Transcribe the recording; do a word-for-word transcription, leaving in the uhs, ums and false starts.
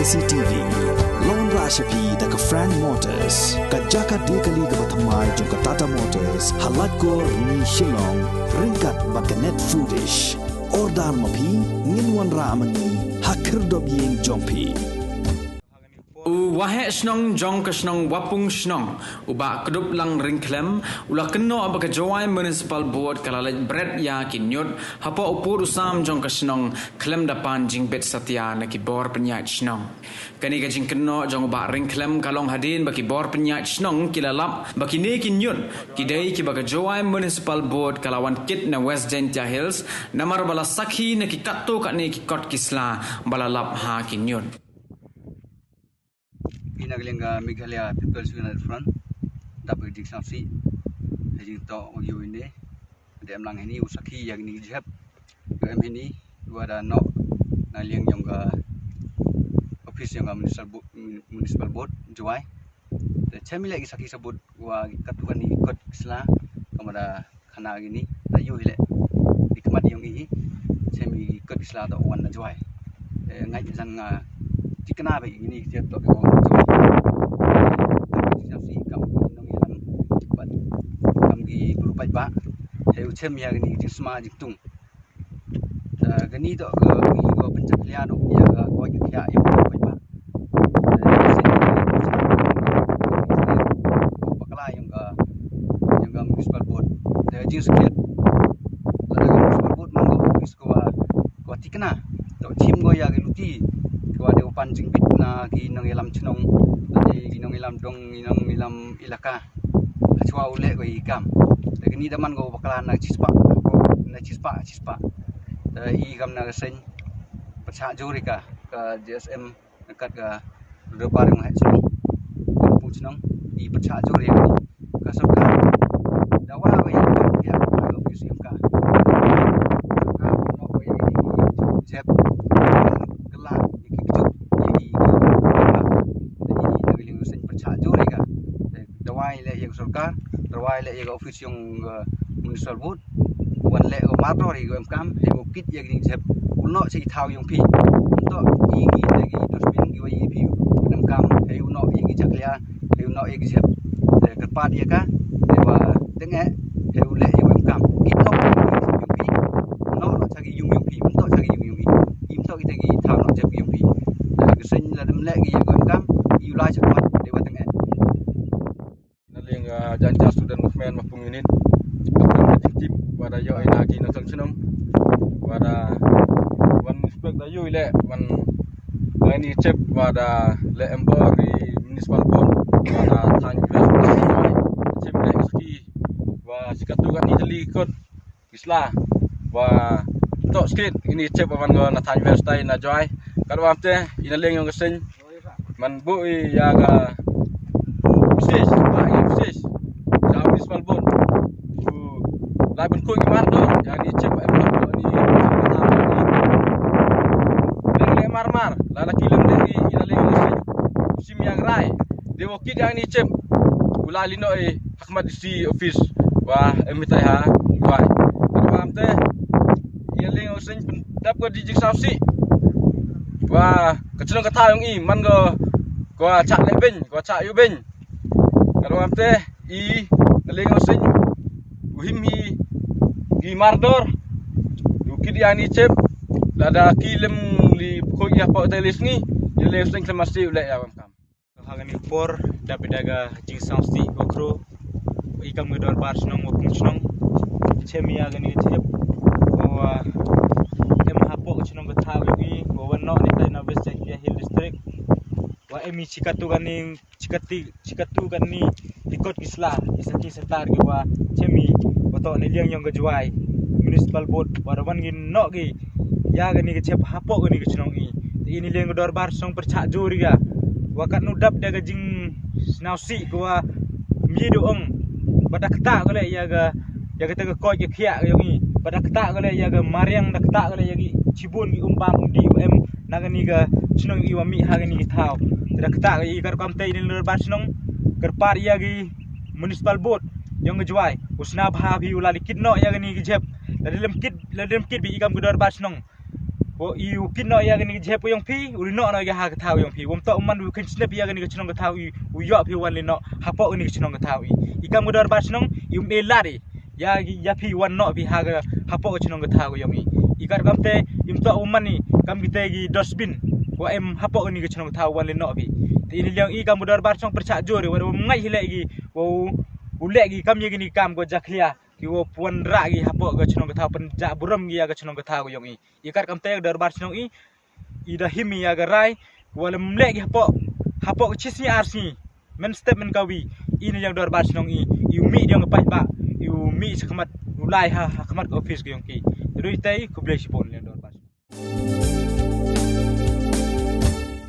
C T V. Long ra sha phi da ka Frank Motors, ka jaka de kali kaba thymmai jong ka Tata Motors, ha Laitkor Ni Shillong, ryngkat bad ka Net Foodish. Order ma phi, ngin wanrah ma ngi ha khyrdop ïing jong phi. U Waheh Shnong jong ka shnong Wapung Shnong, u Bah Kduplang Ryngkhlem, u la kynnoh ba ka Jowai Municipal Board ka la leit bret ïa ki ñiut hapoh u pud u sam jong ka shnong, khlem da pan jingbit satia na ki bor pynïaid shnong. Kane ka jingkynnoh jong u Bah Ryngkhlem ka long hadien ba ki bor pynïaid shnong ki la lap ba kine ki ñiut ki dei kiba ka Jowai Municipal Board ka la wan kit na West Jaintia Hills, namar ba la sakhi na ki katto katne ki kot ki sla ba la lap ha ki ñiut. Ina ka liang ka Meghalaya People's United Front, dap ka jingsngewsih ha jingtoh u ïu ine. Da em lang hini u sakhi ïa kine ki jhep. Ïa em hini, wa da noh na liang jong ka office jong ka municipal bo-, municipal board Jowai. Te chem i leh ki sakhi sabut wa ki katto katne ki kot ki sla, ka mada khana kine, da ïoh i leh ki khmat ïong i hi. Chem i ki kot ki sla toh wan na Jowai. Te ngait zan nga thikna ba kine ki jhep toh ki wan na Jowai. Te ki jhep si kam ki nongïalam bad kam ki bru paidbah. Te u chem ïa kine ki jingsma jingtung. Te kane toh ka, ka pynjah khlieh noh ïa ka koit ka khiah ïa ka koit ba. Te ka sien ka bakla ïa ka, ïa ka municipal board. Te jingskhiat lada ka municipal board man ka office ka wa, ka wa thikna. Toh chim ko ïa ki luti ka wa dei u pan jingbit na ki nongïalam chnong, lane ki nongïalam dong, ki nongïalam ilaka. Hachwa u leh ko i kam. Te kini da man ko bakla na chispah, na chispah, chispah. Te i kam na ka seng pyrshah jur ïa ka, ka J S M na kat ka dorbar jong heh chnong, ka pu chnong, i pyrshah jur ïa ka. Ka sorkar da wa ko i ka, ïa ka office ïa ka. Sorkar ko no ko i jep, kala ïa ki kjuk, ïa ki, ïa ki, ïa ki, ïa ki seng pyrshah jur ïa ka. Dawai leh ïa ka sorkar, dawai leh ïa ka office jong ka municipal board, wan leh ka mardor ïa ka em kam, ïa ka kit ïa ka jingïaseng. U noh sha ki thaw jong phi. Mynta i ki, ïa ki dustbin ki wa ïa phi em kam, ïa u noh ïa ki jakhlia, ïa u noh ïa ki jep. Te kyrpad ïa ka, te wa teng eh, ïa u leh ïa ka em kam. Kit noh ïa ka jingïaseng jong phi. Noh noh sha ki ïung jong phi, mynta sha ki ïung jong phi. Mynta kita ki thaw noh jep jong phi. Te ka seng la dem leh ki ïa ka em kam, ïa u lai sha khmat, te wa teng eh. Na liang, ah, Jaintia Student Movement Mawpung Unit. Ka pun ka jingtip wa da ïoh ïa na ki nongchong chnong. Wa da wan inspect da ïoh leh wan, wan i chep wa da leh em bor i municipal board. Wa da than ïa chep leh ski wa shi katto katne tylli kot ki sla wa toh skit ini chep wa man go na than wer stai na Jowai. Kat wa te ina liang jong ka seng man bu i ïa ka visis, ba i visis. Sa municipal board. U lai ban koi ki mardor ïa ni chep wa em ni. Leng le mar mar la la ki leng de i ina liang jong ka seng. Sim ïa ka rai. De wa kit ïa ni chep. U lai li no i ha khmat D C office wa em mitai ha Jowai. Ka dawam te ïa liang u seng pyndap ka jingïaseng sawsi wa ka chnong ka thaw jong i man ko, ko chah leh beiñ, ko chah ïoh beiñ. Ka dawam te i ïa liang u seng u him hi ki mardor u kit ïa ni chep lada ki lem li khoi ïa pok te li sngi ïa liang u seng khlem masi u leh ïa wam kam. Ha kani ka por dap da ka jingïaseng sawsi wa khro i kam ka dorbar chnong wa pung chnong. Chem ïa kani ka chep wa em hapoh ka chnong ka thaw ïa ki wa wan noh ni tai na West Jaintia Hill District. Wa em i shi katto kani, shi katti, shi katto kani ki kot ki sla, ki sati satar ki wa chem i wa toh ni liang jong ka Jowai Municipal Board wa da wan ki noh ki ïa kani ka chep hapoh kani ka chnong i. Te ini liang ka dorbar chnong pyrshah jur ïa ka. Wa katno dap da ka jingïaseng sawsi ko wa mi do ong. Ba da kata ko leh ïa ka, ïa kata ka koit ka khiah ka jong i. Ba da kata ko leh ïa ka mariang, da kata ko leh ïa ki chibun ki um bam um dih wa em na kani ka chnong i wa mih ha kani ka thaw. Te da kata ko ïa ka rukom te ini liang ka dorbar chnong kyrpad ïa ki Municipal Board jong ka Jowai. U sna bha phi u la li kit noh ïa kani ka jep. La lem kit, la lem kit bi i kam ka dorbar chnong. Wa i u kit noh ïa kane ka jhep ka jong phi, u leit noh noh ïa ha ka thaw ka jong phi. Wam toh u man u khein snep ïa kane ka chnong ka thaw i, u ïoh phi wan leit noh hapoh kane ka chnong ka thaw i. I kam ka dorbar chnong i, um e lad i ïa, ïa phi wan noh phi ha ka, hapoh ka chnong ka thaw ka jong i. I kat kam te im toh u man i kam kite ki dustbin wa em hapoh kane ka chnong ka thaw wan leit noh phi. Te i ne liang i kam ka dorbar chnong pyrshah jur i wa da um ngai hi leh ki wa u, u leh ki kam ïa kine ki kam ko jakhlia ki wa pwan rah ki hapoh ka chnong ka thaw, pynjah burom ki ïa ka chnong ka thaw ka jong i. I kat kam te ka dorbar chnong i, i da him ïa ka rai wa lem leh ki hapoh, hapoh ka chi sngi ar sngi, men step men kawi, i ne liang dorbar chnong i, i u mih liang ka paidbah, i u mih sha khmat, u lai ha, ha khmat ka office ka jong ki. Te dei te i, khublei shibun liang dorbar.